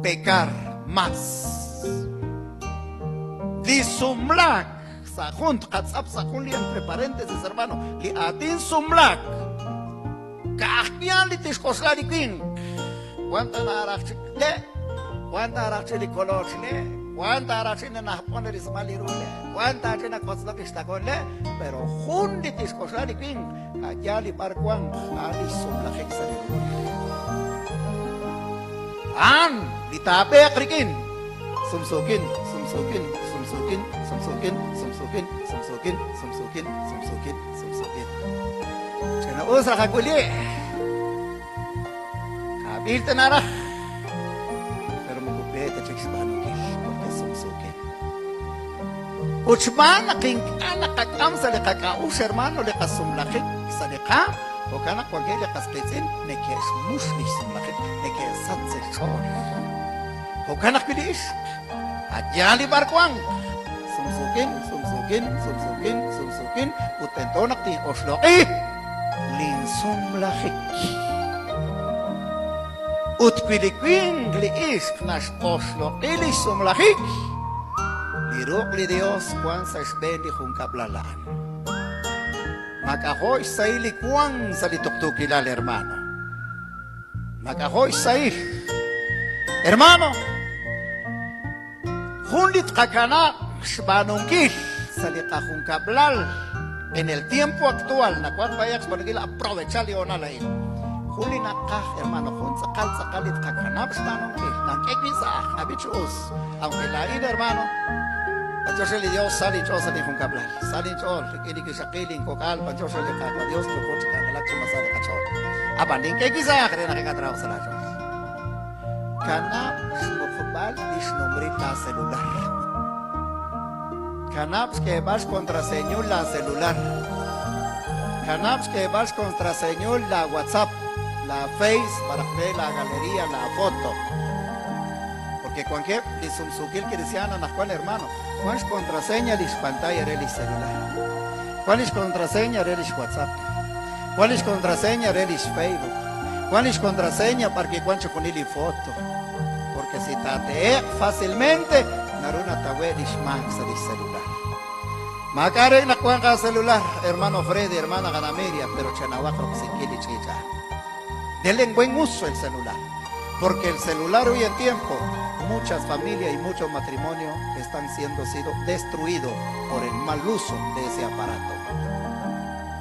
pecar más. Li sumlaak sa' jun tqatz'ap sa' jun li entre paréntesis, hermano, li aatin sumlaak ka'ajwi' a'an li tixk'oxla li winq. Wan ta naraj chik le', wan ta naraj chik li koloch le', wan ta naraj chik nanajb'on li rismal li ru le', wan ta chik nakotzlok li xtakon le', pero jun li tixk'oxla li winq a' yaal li b'ar wanq a'an lix sumlajik sa' li ruuchich'och'. A'an li taab'eeq rik'in sumsuukin, sumsuukin, sumsuukin, sumsuukin, sumsuukin, sumsuukin, sumsuukin, sumsuukin, sumsuukin. Ch'ina'us raj awili. Chaab'il tana raj, pero moko pe ta chik xb'aanunkil porque sumsuukin. Ut xb'aan naq ink'a' naqak'am sa' li qak'a'uxl, hermano, li qasumlajik sa' li qaam, jo'kan naq wankeb' li qas qiitz'in neke'xmux li xsumlajik, neke'sach sa' xch'ool. Jo'kan ajwi' li ixq, a' yaal li b'ar wank, sumsuukin, sumsuukin, sumsuukin, sumsuukin, ut tento naq tin'oxloq'i linsumlajik. Ut wi li winq li ixq nax'oxloq'i li xsumlajik, li ruq' li Dios wank sa' xb'een li junkab'lal a'an. Maak'a'jo' xsahil li wank sa' li tuqtuukilal, hermano. Maak'a'jo' xsahil. Hermano, jun li tqakanab' xb'aanunkil sa' li qajunkab'lal en el tiempo actual, nawaj b'ayaq xb'aanunkil aprovechar li hoonal a'in. Jun li naqaj, hermano, jun tz'aqal tz'aqal li tqakanab' xb'aanunkil. Nank'e wi' sa' aj, ab'i chi us. Aunque laa'in, hermano, b'antiox re li Dios, sa linch'ool sa' linjunkab'lal. Sa linch'ool rik'in li wixaqil, linkok'al, b'antiox re li Qaawa' Dios, yooko chi k'anjelak chi mas sa li qach'ool. Ab'an nink'e wi' sa' aj re naq ink'a' trahoq sa' laach'ool. Kanab' xmuqb'al li xnumril laaselular. Kanab' xk'eeb'al xkontraseñul laaselular. Kanab' xk'eeb'al xkontraseñul laaWhatsApp, laaFace malaj re laagaleria, laafoto. Porque wankeb' li sumsuukil kristiaan anaqwan hermano, wan xkontraseña li xpantalla re li xselular. Wan li xkontraseña re li xWhatsApp. Wan li xkontraseña re li xFacebook. Wan li xkontraseña b'arwi' wan chixjunil li foto. Porque si taatehe'q fácilmente, naru natawe' li xmaak sa' li xcelular. Maak'a' re naq wanq aacelular, hermano Freddy, hermana Ganamiria, pero chenawaq roksinkil li ch'iich' a'an. Denle en buen uso el celular. Porque el celular hoy en tiempo, muchas familias y muchos matrimonios están siendo sido destruidos por el mal uso de ese aparato.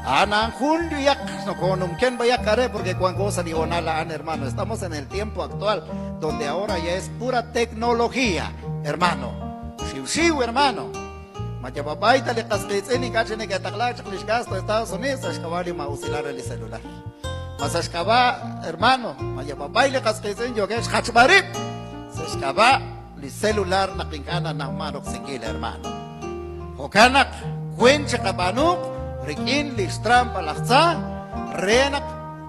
A'an jun yak nokonumken b'ayaq are porque wanko sa li hoonal a'an, hermano. Estamos en el tiempo actual donde ahora ya es pura tecnología, hermano. Xiwxiw, hermano. Mayab'ab'ay ta li qas qiitz'in ink'a' chik neke'taqlaak chaq li xgasto Estados Unidos sa' xk'ab'a' li maa'usilal re li celular. Ma sa' xk'ab'a', hermano, mayab'ab'ay li qas qiitz'in yookeb' xjachb'al rib' sa' xk'ab'a' li celular naq ink'a' nanawman roksinkil, hermano. Jo'kan naq weent chiqab'aanuuq rik'in li xtrampa laj tza re naq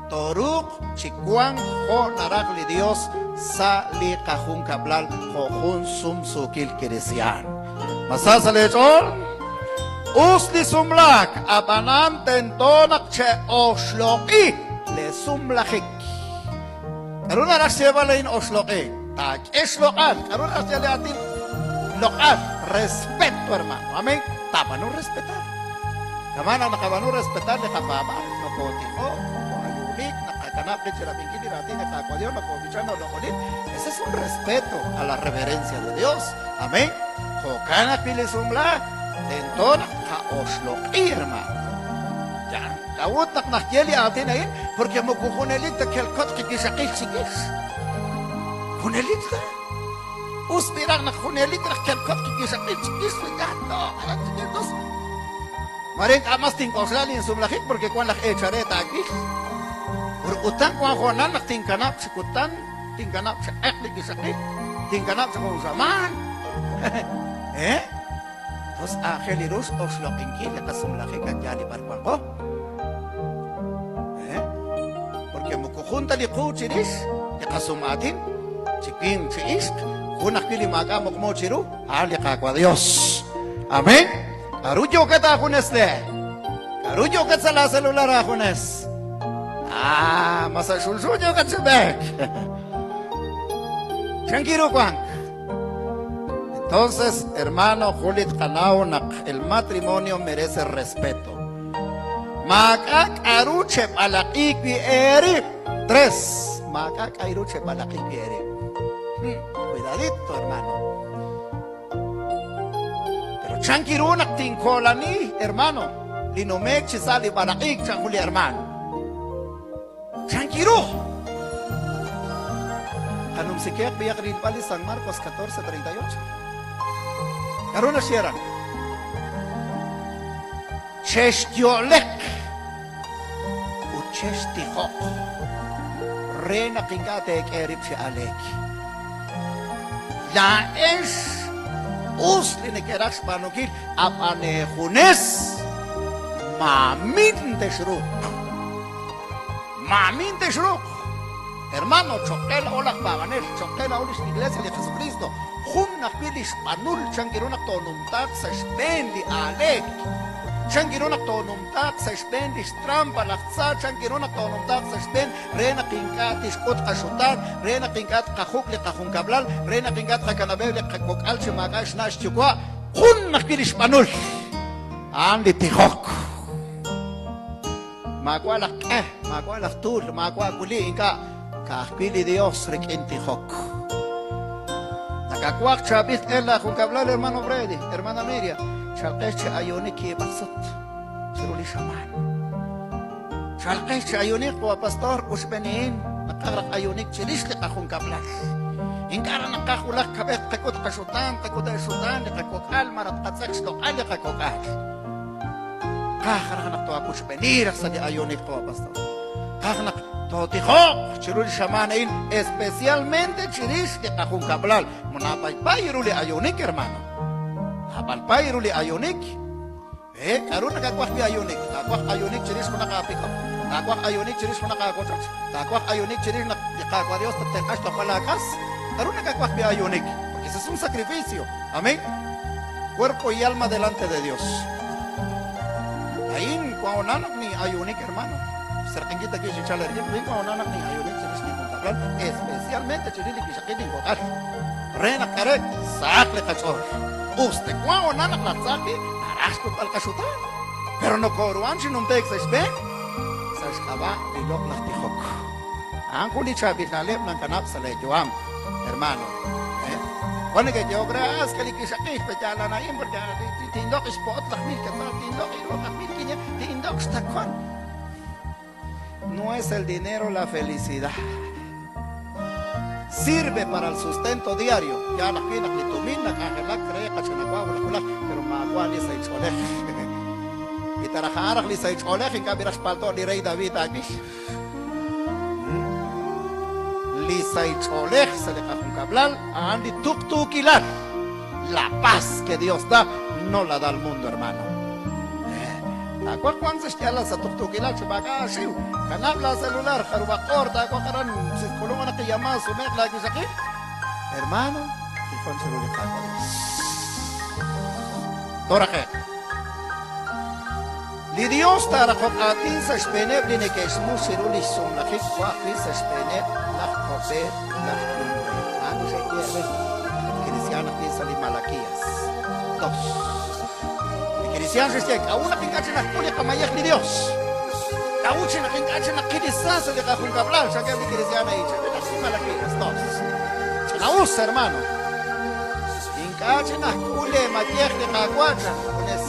tooruuq chi wank jo' naraj li Dios sa' li qajunkab'lal jo' jun sumsuukil kristiaan. Ma sa sa' leech'ool? Us li sumlaak, ab'anan tento naq che'oxloq'i leesumlajik. K'aru naraj xyeeb'al a'in oxloq'i? Taak'e xloq'al. K'aru naraj xyeeb'al li aatin loq'al? Respeto, hermano. Amén. Taab'aanu respetar. Kama' naq naqab'aanu respetar li qapaab'aal, nokootijok, noko'ayuunik, naqakanab' qib' chi rab'inkil li raatin li Qaawa' Dios, nokoob'ichan, noloq'onin. Ese es un respeto a la reverencia de Dios. Amén. Jo'kan ajwi' li sumlaak, tento naq tqa'oxloq'i, hermano. Ya, k'a'ut naq naxye li aatin a'in? Porque moko junelik ta kelkot qikixaqil chikix. Junelik ta. Us b'iraj naq junelik raj kelkot qikixaqil chikix, ya no, aran chikix. Mare ink'a' mas tink'oxla linsumlajik porque wan laj eechal re taawil. Pur utan wan hoonal naq tinkanab' chi kutan, tinkanab' chi q'eq li wixaqil, tinkanab' chi jun xamaan. Eh? Tos aajel ru x'oxloq'inkil li qasumlajik a' yaal li b'ar wanqo. Eh? Porque moko jun ta li qu chirix li qasum'aatin, chi winq chi ixq, jun ajwi' li maak'a' muqmu chiru, a'an li Qaawa' Dios. Amén. K'aru yookat aajunes le? K'aru yookat sa' laaselular aajunes? Ah, ma sa' xulxul yookat chi b'eek? Chankiru wank. Entonces, hermano, julit qanaw naq el matrimonio merece respeto. Maak'a' k'a'ru cheb'alaq'i wi' eerib'. Tres. Maak'a' k'a'ru cheb'alaq'i wi' eerib'. Cuidadito, hermano. Pero chankiru naq tinkoolani, hermano, li numeek chi sa' li b'alaq'iik, chan jun li hermano. Chankiru. Qanumsikeq b'iyaq rilb'al li San Marcos 14:38. K'aru naxye aran? Chexyo'leq ut chextijoq re naq ink'a' teek'e eerib' chi aleek. Laa'ex us li nekeraj xb'aanunkil, ab'an eejunes maamin texruuq. Maamin texruuq. Hermano, choq' qe laa'o laj paab'anel, choq' qe laa'o lix Iglesia li Jesucristo, jun ajwi' lix b'anul chan ru naq toonumtaaq sa' xb'een li aaleek, chan ru naq toonumtaaq sa' xb'een lix trampa laj tza, chan ru naq toonumtaaq sa' xb'een re naq ink'a' tixk'ut qaxutaan, re naq ink'a' tqajuk' li qajunkab'lal, re naq ink'a' tqakanab'eb' li qakok'al chi maak'a' xna' xyuwa', jun ajwi' lix b'anul, a'an li tijok. Maawa' laj q'e, maawa' laj tuul, maawa' wuli, ink'a', ka'ajwi' li Dios rik'in tijok. Nakawaj chaab'il t'el laajunkab'lal, hermano Freddy, hermana Miriam, chalqex chi ayuunik kiib'aq sut chiru li xamaan. Chalqex chi ayuunik, qawa' pastor, uxb'enihin, naqaj raj ayuunik chirix li qajunkab'lal. Ink'a' raj naqaj wulaj kab'ej tqak'ut qaxutaan, tqak'ut eexutaan li qakok'al, malaj tqatz'eq xloq'al li qakok'al. Qaj raj naq tooakuchb'eni raj sa' li ayuunik, qawa' pastor. Qaj naq tootijoq chiru li xamaan a'in, especialmente chirix li qajunkab'lal. Naab'al paay ru li ayuunik, hermano. Naab'al paay ru li ayuunik. Eh, k'a'ru nakawaj wi' ayuunik? Taawaj ayuunik chirix junaq aapikop. Taawaj ayuunik chirix junaq aawochoch. Taawaj ayuunik chirix naq li Qaawa' Dios tattenq'a xtojb'al aak'as. K'a'ru nakawaj wi' ayuunik? Porque ese es un sacrificio. Amén. Cuerpo y alma delante de Dios. A'in wank naq nin'ayuunik, hermano. Xseraq'inkil ta wi' xinchal eerik'in, a'in wank naq nin'ayuunik chirix linjunkab'lal, especialmente chirix li wixaqil linkok'al. Re naq k'are sahaq li qach'ool. Us te wank naq laj tza ajwi' naraj xk'utb'al qaxutaan. Pero nokooruhank chi numteek sa' xb'een sa' xk'ab'a' li loq'laj tijok. A'an jun li chaab'il na'leb' nankanab' sa' leeyu'am, hermano. Wan neke'yehok re, Ah, es que li wixaqil pe'yaal a'in, porque tinloq' xpo'ot laj mil quetzal, tinloq' iru laj mil quinientos, tinloq' xtakon. No es el dinero la felicidad. Sirve para el sustento diario. Yaal ajwi' naq li tumin nak'anjelak re qach'inawaa wulaj wulaj, pero maawa' li sahil ch'oolej. Wi ta raj a'an raj li sahil ch'oolej, ink'a' b'iraj xpalto' li rey David aawix. Li sahil ch'oolej sa' li qajunkab'lal a'an li tuqtuukilal. La paz que Dios da no la da el mundo, hermano. Taawaj wank sa' xyaalal sa' tuqtuukilal chi maak'a' aaxiw. Kanab' laaselular jarub'aq oor taawaj aran si k'ulub' naq llamaad sumeq laawixaqil. Hermano, tijon chiru li Qaawa' Dios. Tooraqe'q. Li Dios taaraqoq aatin sa' xb'eeneb' li neke'xmux chiru lix sumlajik jo' ajwi' sa' xb'eeneb' laj ko'b'eet laj yumb'eet. A'an li xe'yehe' re li kristiaan ajwi' sa' li Malakias dos. Li kristiaan xe'xye, K'a'ut naq ink'a' chik naxk'ul li qamayej li Dios? K'a'ut chik naq ink'a' chik naqil li sa sa' li qajunkab'lal? Chankeb' li kristiaan a'in. Chaab'il ajwi' Malakias dos. Ch'ina'us, hermano. Ink'a' chik naxk'ul leemayej li Qaawa', chan junes.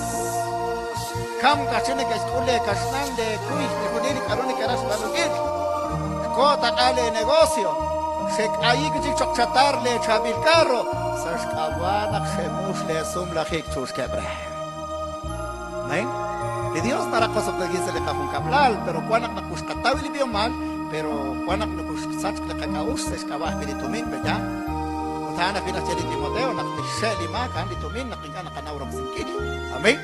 Kamk aj chik neke'xk'ul leekaxlan, leekuy, chixjunil li k'aru nekeraj xb'aanunkil. Xko taq'a leenegocio, xek'ayiik wi' chik cho'q chatar leechaab'il karro, sa' xk'ab'a' naq xemux leesumlajik chuxkeb' re. Amén. Li Dios naraj qosob'tesinkil sa' li qajunkab'lal, pero wan naq nakuxqataw li b'ihomal, pero wan naq nakuxsachk li qak'a'uxl sa' xk'ab'a' ajwi' li tumin, pe'yaal? Ut a'an ajwi' naxye li Timoteo naq li xxe' li maak a'an li tumin naq ink'a' naqanaw roksinkil. Amén.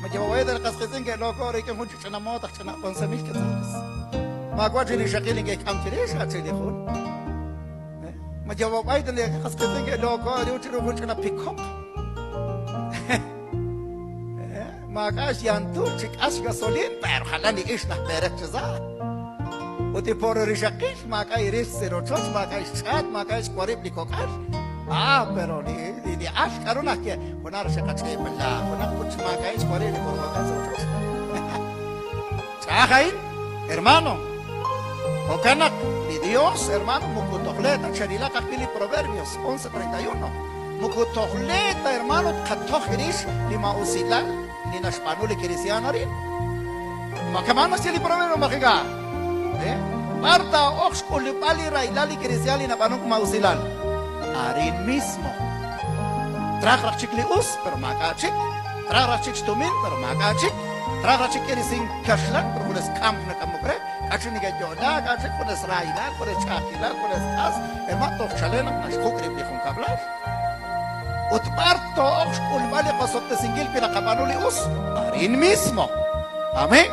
Ma yawaweda li qas qiitz'in ke'looko rik'in jun chi ch'ina moot aj ch'ina 11,000 quetzales. Maawa' chi li xaqil neke'k'am chirix, a' chi li jun. Ma yawawayda li qas qiitz'in ke'looko riu chiru jun ch'ina pikop. Maak'a' xyantul chi k'as xgasolin, pero jalan li ix naj perek chi sa'. Ut li pobre rixaqil maak'a' iris sa' rochoch, maak'a' xch'aat, maak'a' xwarib' li kok'al. Ah, pero li li li al k'aru naxye, junaq xeqach'eeb'ala, junaq ut maak'a' xwarib' li kok'al sa' rochoch. Ch'a'aj a'in, hermano. Jo'kan naq li Dios, hermano, moko tojle ta cherilaq ajwi' li Proverbios 11:31. Moko tojle ta, hermano, tqatoj rix li maa'usilal li naxb'aanu li kristiaan arin. Ma kama'an naxye li Proverbio majiga? Eh? B'ar taa'ok xk'ulub'al li rahilal li kristiaan li nab'aanunk maa'usilal? Arin mismo. Traj raj chik li us, pero maak'a' chik. Traj raj chik xtumin, pero maak'a' chik. Traj raj chik k'irisink kaxlan, pero junes k'amk nak'amok re. K'a' chik neke'yo'laak, k'a' chik junes rahilal, junes ch'a'ajkilal, junes k'as. Hermano, toj chalen naq naxjuk' rib' li junkab'lal. Ut b'ar too'ok xk'ulb'al li qosob'tesinkil wi naqab'aanu li us? Arin mismo. Amén.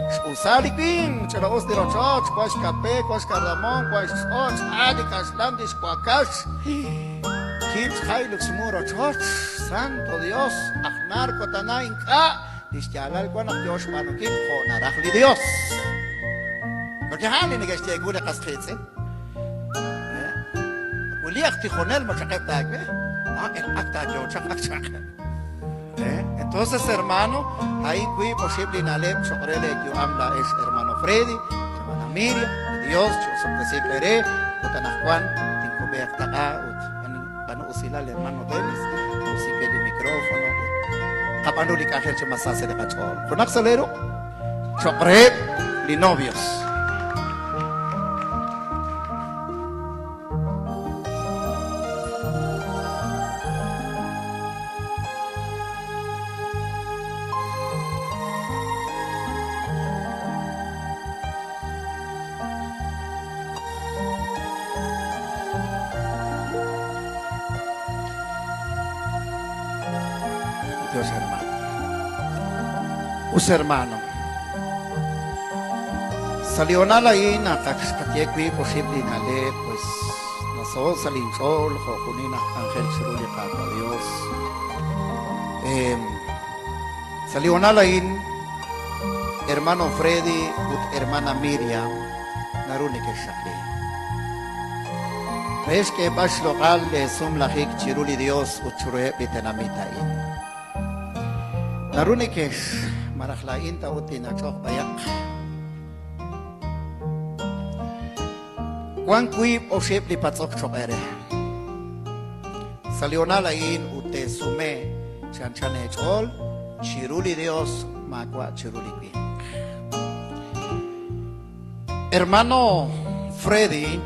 X'usa li winq, ch'ina-us li rochoch, wan xkape, wan xkardamon, wan xch'och', a' li kaxlan, li xwakax. Kiib' xjay ut xmu rochoch. Santo Dios, aj narco tana ink'a' li xyaalal wan naq yoo xb'aanunkil jo' naraj li Dios. Porque a'an li neke'xye wu li qas qiitz'in. Wi li aj tijonel ma chaqeb' ta aawe, ah, elq'ak taayoochaq ak chaqeb'. Entonces, hermano, a'in wiib' oxib' li na'leb' choq' re lee yu'am laa'ex, hermano Freddy, hermana Miriam, li Dios chi'osob'tesiiq eere, ut anaqwan tinkub'eeq taq'a ut b'aanu usilal, hermano Dennis, oksi we li micrófono ut qab'aanu li k'anjel chi mas sa sa' li qach'ool. Junaq sa' lee ruq' choq' reheb' li novios. Dios hermano. Us hermano. Sa' li hoonal a'in naq ak xqaye wiib' oxib' li na'leb', pues nasaho' sa' linch'ool jo' junin aj k'anjel chiru li Qaawa' Dios. Sa' li hoonal a'in, Hermano Freddy ut Hermana Miriam naru neke'xxaqli. Re xk'eeb'al xloq'al lee sumlajik chiru li Dios ut chiruheb' li tenamit a'in. Naru nekex, malaj laa'in ta ut tinach'oq b'ayaq. Wan wiib' oxib' li patz'ok choq' eere. Sa' li hoonal a'in ut teesume chi anchal eech'ool chiru li Dios, maawa' chiru li winq. Hermano Freddy,